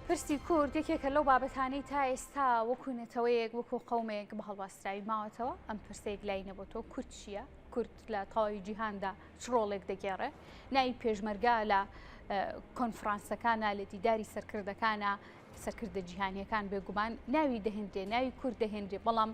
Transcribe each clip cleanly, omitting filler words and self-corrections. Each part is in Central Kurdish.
پرسی کورد یەکێکە لەو بابەتانەی تا ئێستا وەکو نەتەوەیەک وەکو قەومێک بە هەڵباستراوی ماوەتەوە ئەم پرسەیەک لای نەبۆتەوە کورد چییە؟ کورد لە تەواوی جیهاندا چ ڕۆڵێک دەگێڕێ؟ ناوی پێشمەرگە لە کۆنفرانسەکانە لە دیداری سەرکردەکانە سەرکردە جیهانیەکان بێگومان ناوی دەهێنرێ ناوی کورد دەهێنرێ بەڵام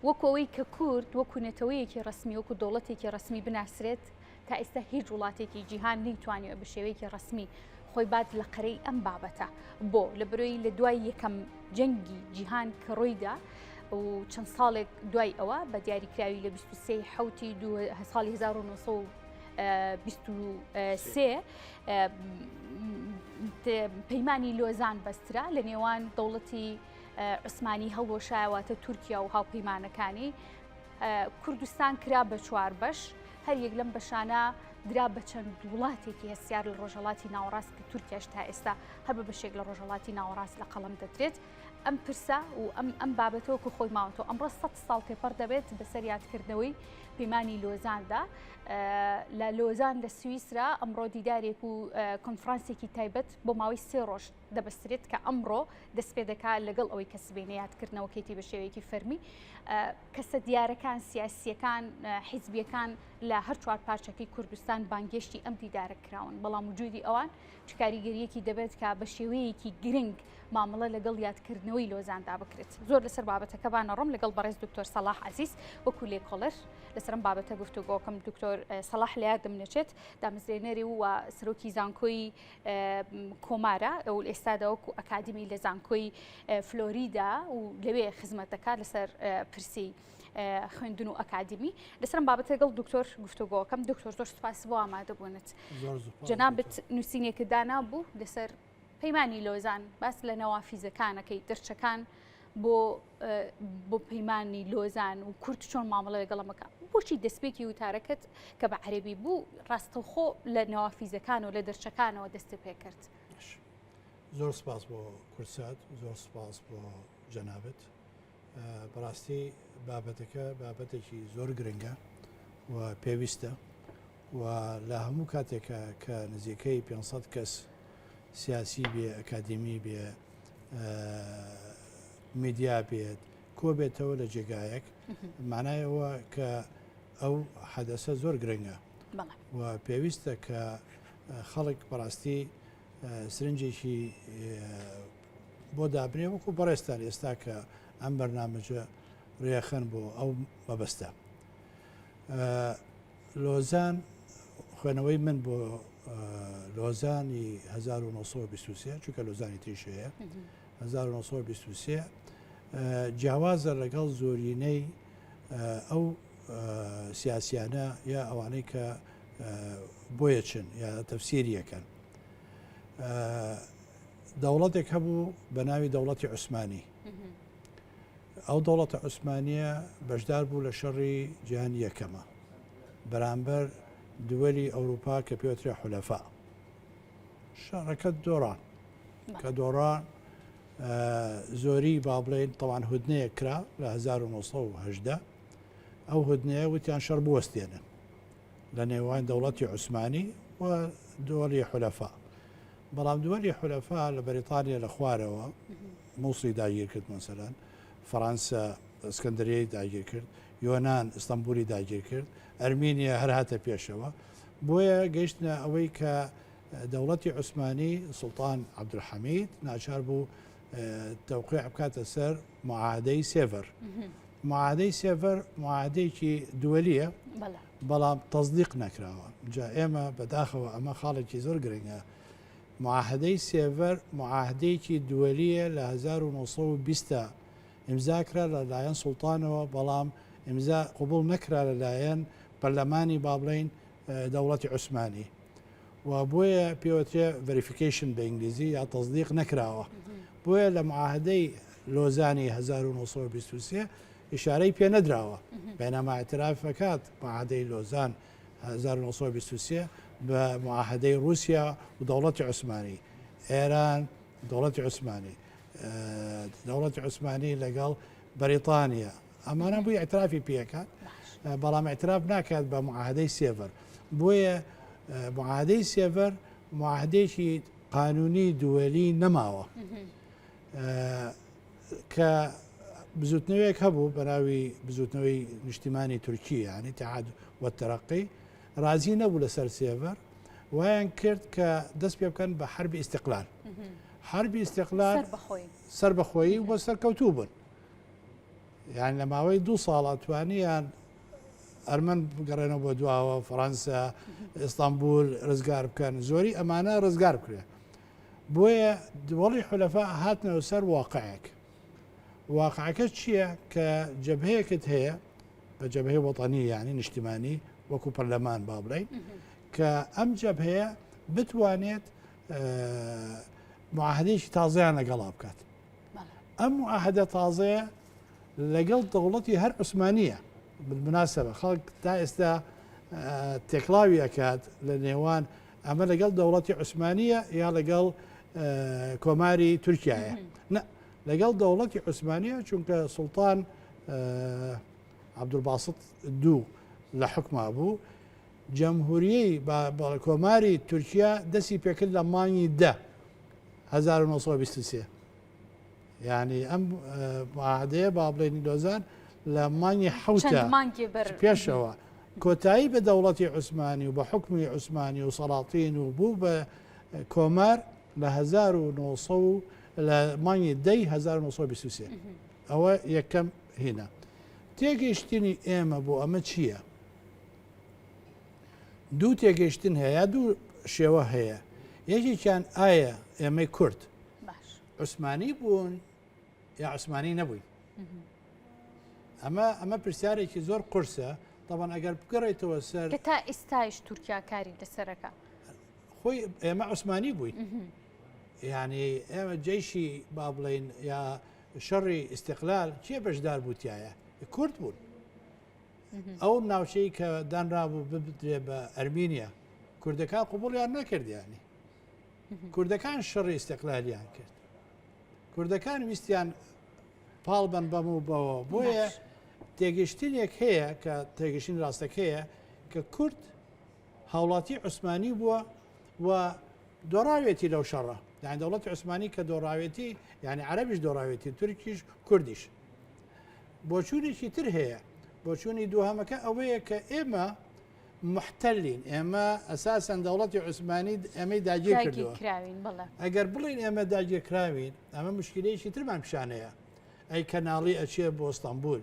وەکو ئەوەی کە کورد وەکو نەتەوەیەکی ڕسمی وەکو دەوڵەتێکی ڕسمی بناسرێت تا ئێستا هیچ وڵاتێکی جیهان نەیتوانیوە بە شێوەیەکی ڕسمی خۆی بات لە قەرەی ئەم بابەتە بۆ لە برۆی لە دوای یەکەم جەنگی جیهان کە ڕوویدا و چەند ساڵێک دوای ئەوە بە دیاریکراوی لە 23 حوتی ساڵی 1923 پەیمانی لۆزان بەسترا لە نێوان دەوڵەتی عوسمانی هەڵوەشایەوەتە تورکیا و هاوپەیمانەکانی کوردستان کرا بە چوار بەش، هەر یەک لەم بەشانە درا بە چەند وڵاتێکی هەستیار لە ڕۆژهەڵاتی ناوەڕاست کە تورکیاش تا ئێستا هەر بە بەشێک لە ڕۆژهەڵاتی ناوەڕاست لە قەڵەم دەدرێت. ئەم پرسە و ئەم ئەم بابەتە وەکو خۆی ماوەتەوە ئەمڕۆ سە ساڵ تێپەڕ دەبێت بەسەر یادکردنەوەی پەیمانی لۆزاندا لە لۆزان لە سویسرا ئەمڕۆ دیدارێک و کۆنفرانسێکی تایبەت بۆ ماوەی سێ ڕۆژ دەبەسترێت کە ئەمڕۆ دەستپێدەکات لەگەڵ ئەوەی کە سبەینێ یادکردنەوەکەیتی بە شێوەیەکی فەرمی کەسە دیارەکان سیاسیەکان حیزبیەکان لە هەر چوار پارچەکەی کوردستان بانگێشتی ئەم دیدارە کراون بەڵام وجودی ئەوان چ کاریگەریەکی دەبێت کە بە شێوەیەکی گرنگ مامەڵە لەگەڵ یادکردنەوەی لۆزاندا بکرێت زۆر لەسەر بابەتەکە با نەڕۆم لەگەڵ بەڕێز دکتۆر سەڵاح عەزیز وەکو لێکۆڵەر لەسەرم بابەتە گفتوگۆکەم دکتۆر سەڵاح لە یادم نەچێت دامەزرێنەری و سەرۆکی زانکۆی کۆمارە و ئێستادا وەکو ئەکادمی لە زانکۆی فلۆریدا و لەوێ خزمەت دەکات لەسەر پرسی خوێندن و ئەکادمی لەسەرم بابەتە گەڵ دکتۆر گفتوگۆکەم دکتۆر زۆر سپاس بۆ ئامادەبوونت جەنابت نووسینێکت دانا بوو لەسەر پەیمانی لۆزان باس لە نەوافیزەکانەکەی دەرچەکان بۆ بۆ پەیمانی لۆزان و کورد چۆن مامەڵە لەگەڵ ئەمەکە بۆچی دەستپێکی وتارەکەت کە بە عەربی بوو ڕاستەوخۆ لە نەوافیزەکان و لە دەرچەکانەوە دەست پێکرد زۆر سپاس بۆ کورسات زۆر سپاس بۆ جەنابەت بەڕاستی بابەتەکە بابەتێکی زۆر گرنگە و پێویستە و لە هەموو کاتێکە کە نزیکەی 500 کەس سیاسی بێ ئەکادمی بێ میدیا بێت کۆبێتەوە لە جێگایەک مانایەوە کە ئەو حەدەسە زۆر گرنگە و پێویستە کە خەڵک بەڕاستی سرنجێکی بۆ دابنێ وەکو بەڕێستان ئێستا کە ئەم بەرنامەجە ڕێخەن بۆ ئەو مەبەستە لۆزان خوێنەوەی من بۆ لۆزانی 1923 چونکە لۆزانی تریش هەیە 1923 جیاوازە لەگەڵ زۆرینەی ئەو سیاسیانە یا ئەوانەی کە بۆیە چن یا تەفسیریەکەن دەوڵەتێک هەبوو بە ناوی دەوڵەتی عوسمانی ئەو دەوڵەتە عوسمانییە بەشدار بوو لە شەڕی جیهانی یەکەمە بەرامبەر دووەلی ئەوروپا کە پێوترێ حولەفا. شەڕەکە دۆڕان. کە دۆڕان زۆری با بڵێین تەوان هودنەیەک کرا لە 1918 ئەو هودنەیە وتیان شەڕ بوەستێنن لە نێوان دەوڵەتی عوسمانی و دووەلی حولەفا. بەڵام دووەلی حولەفا لە بەریتانیا لە خوارەوە موسڵی داگیر کرد مەسەلەن، فەرەنسا ئەسکەندەریەی داگیر کرد، یۆنان ئیستەنبولی داگیر کرد، ئەرمینیا هەر هاتە پێشەوە. بۆیە گەیشتنە ئەوەی کە دەوڵەتی عوسمانی سوڵتان عەبدولحەمید ناچار بوو تەوقیع بکاتە سەر معاهدەی سێڤەر. معاهدەی سێڤەر معاهدەیەکی دووەلیە بەڵام تەزدیق نەکراوە. جا ئێمە بەداخەوە ئەمە خاڵێکی زۆر گرنگە معاهدەی سێڤەر معاهدەیەکی دوەلییە لە 1920 دا ئیمزا کرا لە لایەن سوڵتانەوە بەڵام ئیمزا قبوڵ نەکرا لە لایەن پەرلەمانی با بڵێین دەوڵەتی عوسمانی و بۆیە پێوەترێ verification بە ئینگلیزی یا تەزدیق نەکراوە بۆیە لە معاهدەی لۆزانی 1923 ئیشارەی پێ نەدراوە بەینەما اعتراف ئەکات معاهدەی لۆزان 1923 بە معاهدەی رووسیا و دەوڵەتی عوسمانی ئێران دەوڵەتی عوسمانی دەوڵەتی عوسمانی لەگەڵ بەریتانیا ئەمانە بووی اعترافی پێکات بەڵام اعتراف ناکات بە معاهدەی سێڤەر بۆیە معاهدەی سێڤەر معاهدەیەکی. قانونی دووەلی نەماوە. کە بزوتنەوەیەک هەبوو بەناوی بزوتنەوەی نیشتیمانی تورکی یعنی اتحاد والترقی رازی نەبوو لەسەر سێڤەر وایان کرد کە دەست پێ بکەن بە حربی ئیستقلال حربی ئیستقلال سەر بەخۆیی بۆ سەرکەوتوو بوون یان لە ماوەی دوو ساڵە توانیان ئەرمەن بگەڕێنەوە بۆ دواوە فەڕەنسا ئیستانبول ڕزگار بکەن زۆری ئەمانە ڕزگار بکرێن بۆیە دوەڵی حولەفا هاتنەوە سەر واقعێک. واقعەکە چییە کە جەبهەیەکت هەیە بە جەبهەی وەتەنی یعنی نیشتیمانی وەکو پەرلەمان با بڵێین کە ئەم جەبهەیە بتوانێت معاهدەیەکی تازەیان لەگەڵا بکات. ئەم معاهدە تازەیە لەگەڵ دەوڵەتی هەر عوسمانییە، بالمناسبە خەڵک تا ئێستا تێکڵاوی ئەکات لە نێوان ئەمە لەگەڵ دەوڵەتی عوسمانییە یا لەگەڵ کۆماری تورکایە نە لەگەڵ دەوڵەتی عوسمانیە چونکە سوڵتان عەبدولباسط دوو لە حکوما بوو جەمهوریەی کۆماری تورکیا دەستی پێکرد لە مانگی دە 1923 یانی ئەم معاهدەیە با بڵێین لۆزان لە مانگی حوتە پێشەوە کۆتایی بە دەوڵەتی عوسمانی و بە حکومی عوسمانی و سەڵاتین و بوو بە کۆمار لە 1900 لە مانگی دەی 1923 ئەوە یەکەم هینە تێگەیشتنی ئێمە بۆ ئەمە چییە؟ دوو تێگەیشتن هەیە دوو شێوە هەیە یەکێکیان ئایا ئێمەی کورد عوسمانی بوون یا عوسمانی نەبووین ئەمە ئەمە پرسیارێکی زۆر قورسە طبعا ئەگەر بگەڕێتەوە سەر تا ئێستایش تورکیا کاری لەسەرەکە خۆی ئێمە عوسمانی بووین یعنی ئێمە جەیشی با بڵین یا شەڕی ئیسیقلال کێ بەشدار بووتایە کورد بوون ئەو ناوچەی کە دانرابوو ببدرێ بە ئەرمینیا کوردەکان قوبڵیان نەکردیانی کوردەکان شەڕی ئیستقلالیان کرد کوردەکان ویستیان پاڵ بن بەم و بەوە بۆیە تێگەشتنێک هەیە کە تێگەشتن ڕاستەکەیە کە کورد هاوڵاتی عوسمانی بووە و دۆڕاوێتی لەو شەڕە یان دەوڵەتی عوسمانی کە دۆڕاوێتی یعنی عەربیش دۆڕاوێتی تورکیش کوردیش بۆچوونێکی تر هەیە بۆچوونی دووهەمەکە ئەوەیە کە ئێمە موحتەلین، ئێمە ئەساسەن دەوڵەتی عوسمانی ئێمەی داگیر کردووە. داگیرکراوین، بەڵێ. ئەگەر بڵێین ئێمە داگیرکراوین، ئەمە موشکیلەیەکی ترمان پیشانەیە. ئەی کە ناڵی ئەچێ بۆ ئەستەنبول،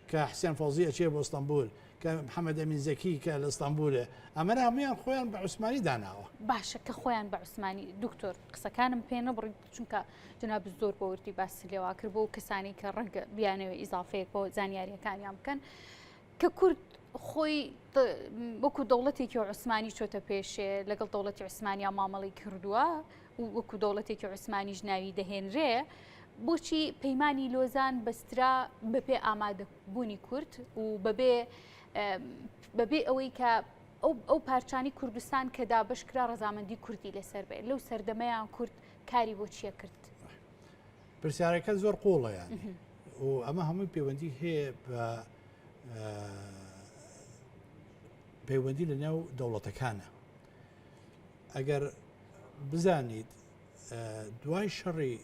کە حسێن فەوزی ئەچێ بۆ ئەستەنبول، کە محەمەد ئەمین زەکی کە لە ئەستەنبولێ، ئەمەنە هەموویان خۆیان بە عوسمانی داناوە. باشە کە خۆیان بە عوسمانی، دکتۆر قسەکانم پێ نەبڕیت چونکە جەنابت زۆر بە وردی باست لێوا کرد بۆ کەسانی کە ڕەنگە بیانەوێ ئیزافەیەک بۆ زانیارییەکانیان بکەن. کە کورد خۆی وەکو دەوڵەتێکی عوسمانی چۆتە پێشێ لەگەڵ دەوڵەتی عوسمانیا مامەڵی کردووە و وەکو دەوڵەتێکی عوسمانیش ناوی دەهێنرێ بۆچی پەیمانی لۆزان بەسترا بەپێ ئامادەبوونی کورد و بەبێ بەبێ ئەوەی کە ئەو پارچانی کوردستان کە دابش کرا ڕەزامەندی کوردی لەسەر بێ لەو سەردەمەیان کورد کاری بۆ چیە کرد؟ پرسیارەکە زۆر قوڵە یان و ئەمە هەمووی پەیوەندی هەیە بە پەیوەندی لە نێو دەوڵەتەکانە ئەگەر بزانیت دوای شەڕی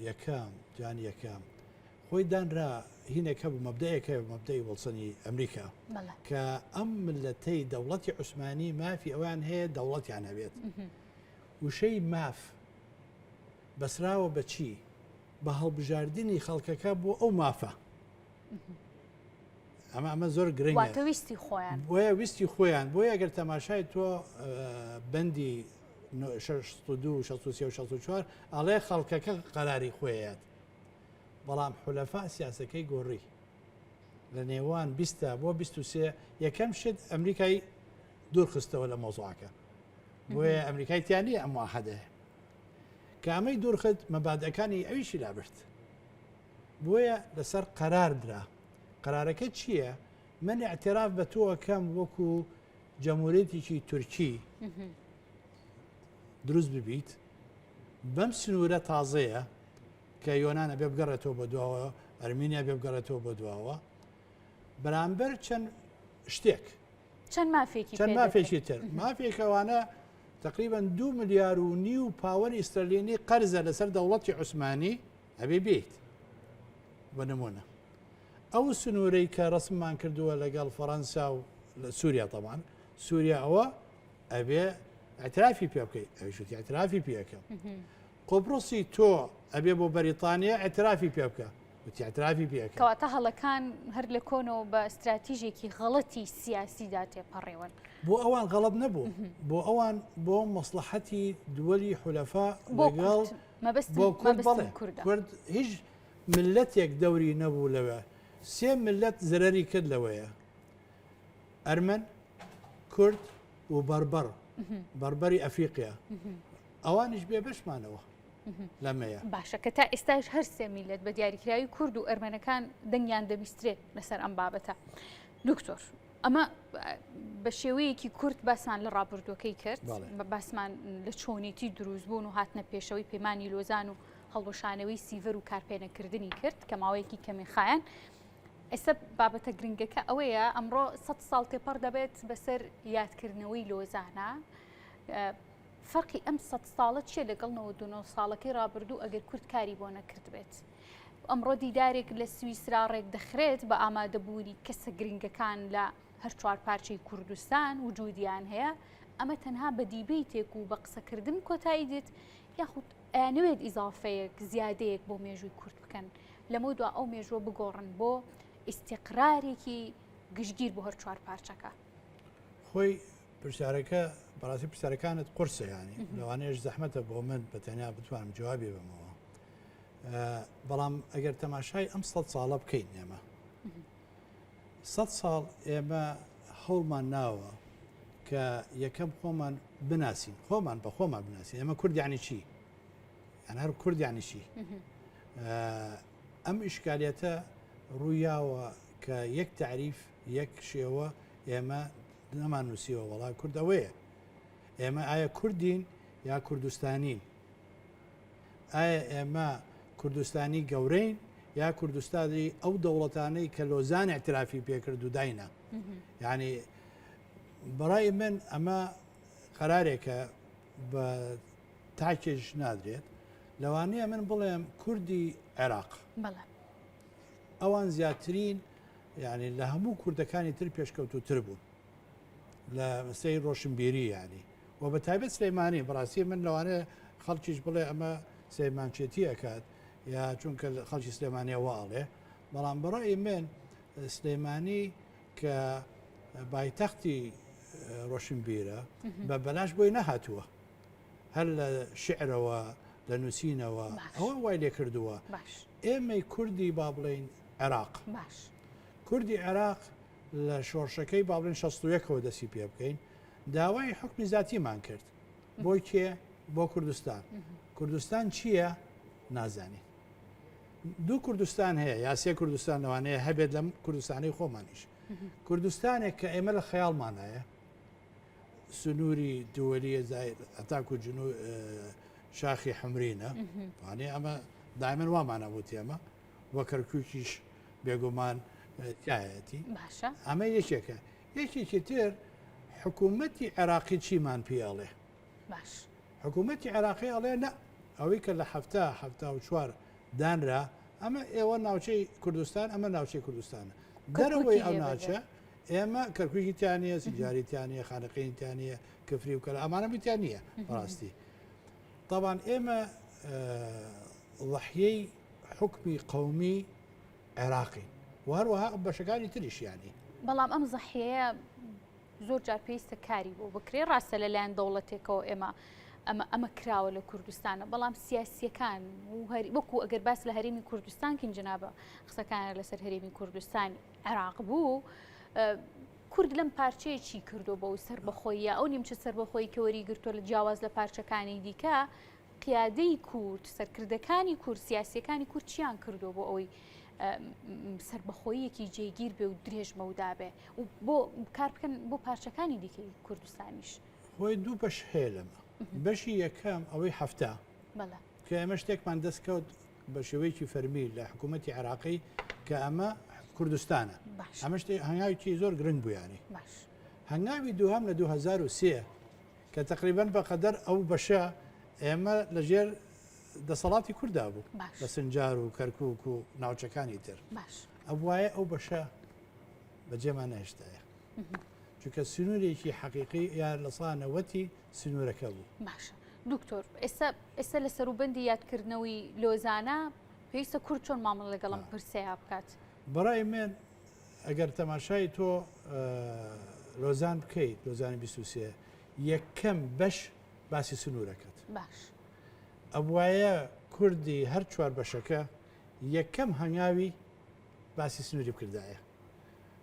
یەکەم جانی یەکەم خۆی دانرا هینێک هەبوو مەبدەیەک هەیە مەبدەی وڵسنی ئەمریکا کە ئەم ملەتەی دەوڵەتی عوسمانی مافی ئەویان هەیە دەوڵەتیان هەبێت وشەی ماف بەسراوە بە چی؟ بە هەڵبژاردنی خەڵکەکە بۆ ئەو مافە. ئەمە ئەمە زۆر گرنگە. واتە ویستی خۆیان. بۆیە ویستی خۆیان بۆیە ئەگەر تەماشای تۆ بەندی 62 63 و 64 ئەڵێ خەڵکەکە قەراری خۆیەت. بەڵام حولەفا سیاسەکەی گۆڕی. لە نێوان 20 بۆ 23 یەکەم شت ئەمریکای دوورخستەوە لە مۆزوعەکە. بۆیە ئەمریکای تیا نییە ئەم معاهدەیە. کە ئەمەی دوورخست مەبادئەکانی ئەویشی لابرد. بۆیە لەسەر قەرار درا. قەرارەکە چییە؟ من ئیعتراف بە تۆ ئەکەم وەکو جەمهوریەتێکی تورکی دروست ببیت بەم سنوورە تازەیە کە یۆنان ئەبێ بگەڕێتەوە بۆ دواوە، ئەرمینیا بێ بگەڕێتەوە بۆ دواوە بەرامبەر چەند شتێک چەند مافێکی چەند مافێکی تر مافێکەوانە. تقریبا 2 ملیار و نیو پاوەنی ئیستەرلینی قەرزە لەسەر دەوڵەتی عوسمانی ئەبێ بیت بە نمونە ئەو سنوورەی کە ڕسممان کردووە لەگەڵ فەڕەنسا و لە سووریا تەبان سووریا ئەوە ئەبێ اعترافی پێ بکەیت ئەویشوتی اعترافی پێەکەم قوبڕسی تۆ ئەبێ بۆ بەریتانیا اعترافی پێ بکە وتی اعترافی پێ کەواتە هەڵەکان هەر لە کۆنەوە بە استراتیژێکی غەڵەتی سیاسیدا تێپەڕیون. بۆ ئەوان غەڵەت نەبوو بۆ ئەوان بۆ مەسڵەحەتی دووەلی حولەفا لەگەڵ بۆ کورد بەڵێ کورد هیچ ملەتێک دەوری نەبوو لەوێ سێ ملەت زەرەری کرد لەوەیە ئەرمەن کورد و بەربەر بەربەری ئەفریقیا ئەوانیش بێ بەشمانەوە لەمەیە. باشە کە تا ئێستاش هەر سێ میلەت بە دیاریکراوی کورد و ئەرمەنەکان دەنگیان دەبیسترێت لەسەر ئەم بابەتە. دکتۆر ئەمە بە شێوەیەکی کورت باسمان لە ڕابردووەکەی کرد باسمان لە چۆنیتی دروستبوون و هاتنە پێشەوەی پەیمانی لۆزان و هەڵوەشانەوەی سیڤەر و کارپێنەکردنی کرد کە ماوەیەکی کەمی خایەن. ئێستا بابەتە گرنگەکە ئەوەیە ئەمڕۆ سە ساڵ تێپەڕ دەبێت بەسەر یادکردنەوەی لۆزانە. فەرقی ئەم سە ساڵە چییە لەگەڵ 99 ساڵەکەی ڕابردوو ئەگەر کورد کاری بۆ نەکردبێت؟ ئەمڕۆ دیدارێک لە سویسرا ڕێکدەخرێت بە ئامادەبوونی کەسە گرنگەکان لە هەر چوار پارچەی کوردستان وجودیان هەیە، ئەمە تەنها بە دیبەیتێک و بە قسەکردن کۆتایی دێت یاخود ئەیانەوێت ئیزافەیەک زیادەیەک بۆ مێژووی کورد بکەن لەمەودوا ئەو مێژووە بگۆڕن بۆ ئیستیقرارێکی گشتگیر بۆ هەر چوار پارچەکە؟ خۆی پرسیارەکە بەڕاستی پرسیارەکانت قورسە ینی لەوانەیەش زەحمەتە بۆ من بە تەنیا بتوانم جوابی بەمەوە بەڵام ئەگەر تەماشای ئەم سە ساڵە بکەین ئێمە سە ساڵ ئێمە هەوڵمان ناوە کە یەکەم خۆمان بناسین خۆمان بە خۆمان بناسین ئێمە کوردیانی چی یان هەر کوردیانی چی ئەم ئیشکالەتە ڕوویاوە کە یەک تعریف یەک شێوە ئێمە نەمان نووسیوە وەڵا کورد ئەوەیە ئێمە ئایا کوردین یا کوردستانین ئایا ئێمە کوردستانی گەورەین یا کوردستانی ئەو دەوڵەتانەی کە لۆزان اعترافی پێکرد و داینا یعنی بەڕای من ئەمە قەرارێکە بە تاکێش نادرێت لەوانەیە من بڵێم کوردی عێراق ئەوان زیاترین یعنی لە هەموو کوردەکانی تر پێشکەوتوتر بوون لە مەسەی ڕۆشنبیری یعنی و بە تایبەت سلەیمانی بەڕاستی من لەوانەیە خەڵکیش بڵێ ئەمە سلەیمانچێتی ئەکات یا چونکە خەڵکی سلێمانیە وا ئەڵێ بەڵام بەڕای من سلێمانی کە بایتەختی ڕۆشنبیرە بە بەلاش بۆی نەهاتووە هەر لە شعرەوە لە نووسینەوە ئەوە وای لێ کردووە ئێمەی کوردی با بڵین عێراق کوردی عێراق لە شۆڕشەکەی با بڵێن 61ەوە دەستی پێ بکەین داوای حوکمی زاتیمان کرد بۆ کێ بۆ کوردستان کوردستان چییە نازانین دوو کوردستان هەیە یا سێ کوردستان لەوانەیە هەبێت لەم کوردستانی خۆمانیش کوردستانێک کە ئێمە لە خەیاڵمانایە سنووری دووەلیە هەتاکو جنو شاخی حمرینە وانێ ئەمە دایمەن وامانە بوو تێمە وە کەرکووکیش بێگومان تایەتی ئەمە یەکێکە یەکێکی تر حکوومەتی عێراقی چیمان پێ ئەڵێ؟ باش. حکوومەتی عێراقی ئەڵێ نا ئەوەی کە لە حەفتا 74 دانرا ئەمە ئێوە ناوچەی کوردستان ئەمە ناوچەی کوردستانە دەرەوەی ئەو ناوچە ئێمە کەرکوکی تیا نییە سنجاری تیا نییە خانەقینی تیا نییە کفری و کەلا ئەمانە تیا نییە بەڕاستی طبعا ئێمە ضحیەی حکمی قومی عێراقین و هەروەها بەشەکانی تریش یانی. بەڵام ئەم زەحیەیە زۆر جار پێویستە کاری بۆ بکرێ ڕاستە لەلایەن دەوڵەتێکەوە ئێمە ئەمە ئەمە کراوە لە کوردستانە بەڵام سیاسیەکان و هەر وەکو ئەگەر باس لە هەرێمی کوردستان کین جنابە قسەکانە لەسەر هەرێمی کوردستان عێراق بوو کورد لەم پارچەیە چی کردو بەو سربەخۆیە ئەو نیمچە سربەخۆی کە وەری گرتووە لە جیاواز لە پارچەکانی دیکە قیادەی کورد، سەرکردەکانی کورد، سیاسییەکانی کورد چیان کردووە بۆ ئەوەی سەربەخۆییەکی جێگیر بێ و درێژ مەودا بێ و بۆ کار بکەن بۆ پارچەکانی دیکەی کوردستانیش؟ خۆی دوو بەش هەیە لەمە. بەشی یەکەم ئەوەی حەفتا کە ئێمە شتێکمان دەست کەوت بە شێوەیەکی فەرمی لە حکوومەتی عێراقی کە ئەمە کوردستانە ئەمە شتێک هەنگاوێکی زۆر گرنگ بوو یانی هەنگاوی دووهەم لە 2003. کە تەقریبەن بە قەدەر ئەو بەشە ئێمە لەژێر دەسەڵاتی کوردا بوو لە سنجار و کەرکک و ناوچەکانی تر ئەبوایە ئەو بەشە بەجێمان نەهێشتایە چونکە سنوورێکی حەقیقی یا لە سا نەوەتی سنوورەکە بوو. باشە دکتۆر ئێستا ئێستا لە سەروبەندی یادکردنەوەی لۆزانە پێویستە کورد چۆن مامەڵە لەگەڵ ئەم پرسەیە بکات؟ بەڕای من ئەگەر تەماشای تۆ لۆزان بکەیت لۆزانی 23 یەکەم بەش باسی سنوورەکەت باش ئەبوایە کوردی هەر چوار بەشەکە یەکەم هەنگاوی باسی سنووری بکردایە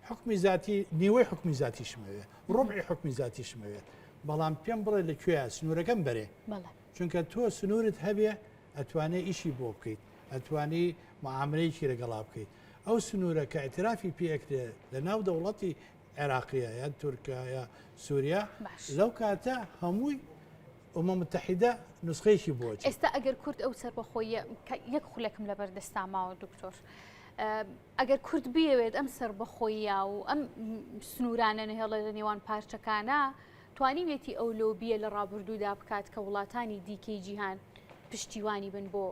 حوکمی زاتی نیوەی حوکمی زاتیشم ئەوێ ڕوبعی حوکمی زاتیشم ئەوێت بەڵام پێم بڵێ لە کوێ سنوورەکەم بەرێ چونکە تۆ سنوورت هەبێ ئەتوانێ ئیشی بۆ بکەیت ئەتوانی معاملەیەکی لەگەڵا بکەیت ئەو سنوورە کە اعترافی پێکرێ لە ناو دەوڵەتی عێراقیە یان تورکیا یا سووریا لەو کاتە هەمووی ئومە متحیدە نوسخەیەکی بۆ ئەچێت. ئێستا ئەگەر کورد ئەو سەربەخۆییە کە یەک خولەکم لەبەر دەستا ماوە دکتۆر ئەگەر کورد بیەوێت ئەم سەربەخۆییە و ئەم سنوورانە نەهێڵێ لە نێوان پارچەکانە توانیویەتی ئەو لۆبیە لە ڕابردوودا بکات کە وڵاتانی دیکەی جیهان پشتیوانی بن بۆ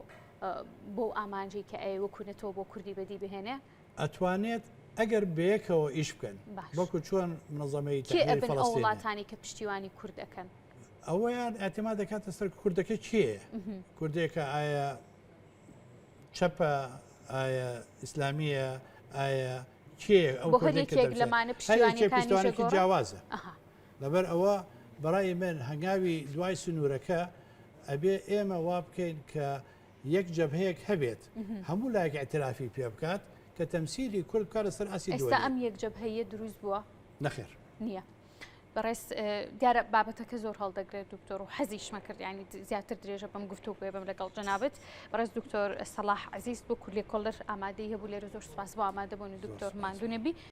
بۆ ئامانجی کە ئەیە وەکو نەتەوە بۆ کوردی بەدی بهێنێ؟ ئەتوانێت ئەگەر بەیەکەوە ئیش بکەن وەکو چۆن منەزەمەی کێ ئەبن ئەو وڵاتانی کە پشتیوانی کورد ئەکەن؟ ئەوەیان ئەتیما دەکاتە سەر کوردەکە کێیە کوردێکە ئایا چەپە ئایا ئیسلامیە ئایا کێ ئەو لەمانە پشتیوانێکی جیاوازە لەبەر ئەوە بەڕای من هەنگاوی دوای سنوورەکە ئەبێ ئێمە وا بکەین کە یەک جەبهەیەک هەبێت هەموو لایەک ئیعترافی پێ بکات کە تەمسیلی کورد بکات لەسەر ئاستی ئێستا دووەلی. ئەم یەک جەبهەیە دروست بووە؟ نەخێر. نییە. بەڕێز دیارە بابەتەکە زۆر هەڵدەگرێت دکتۆر و حەزیشمە کرد ینی زیاتر درێژە بەم گفتوگۆیە بم لەگەڵ جەنابت بەڕێز دکتۆر سەڵاح عەزیز بۆ کوردلێکۆڵەر ئامادەی هەبوو لێرە زۆر سپاس بۆ ئامادەبوون دکتۆر ماندوو نەبی.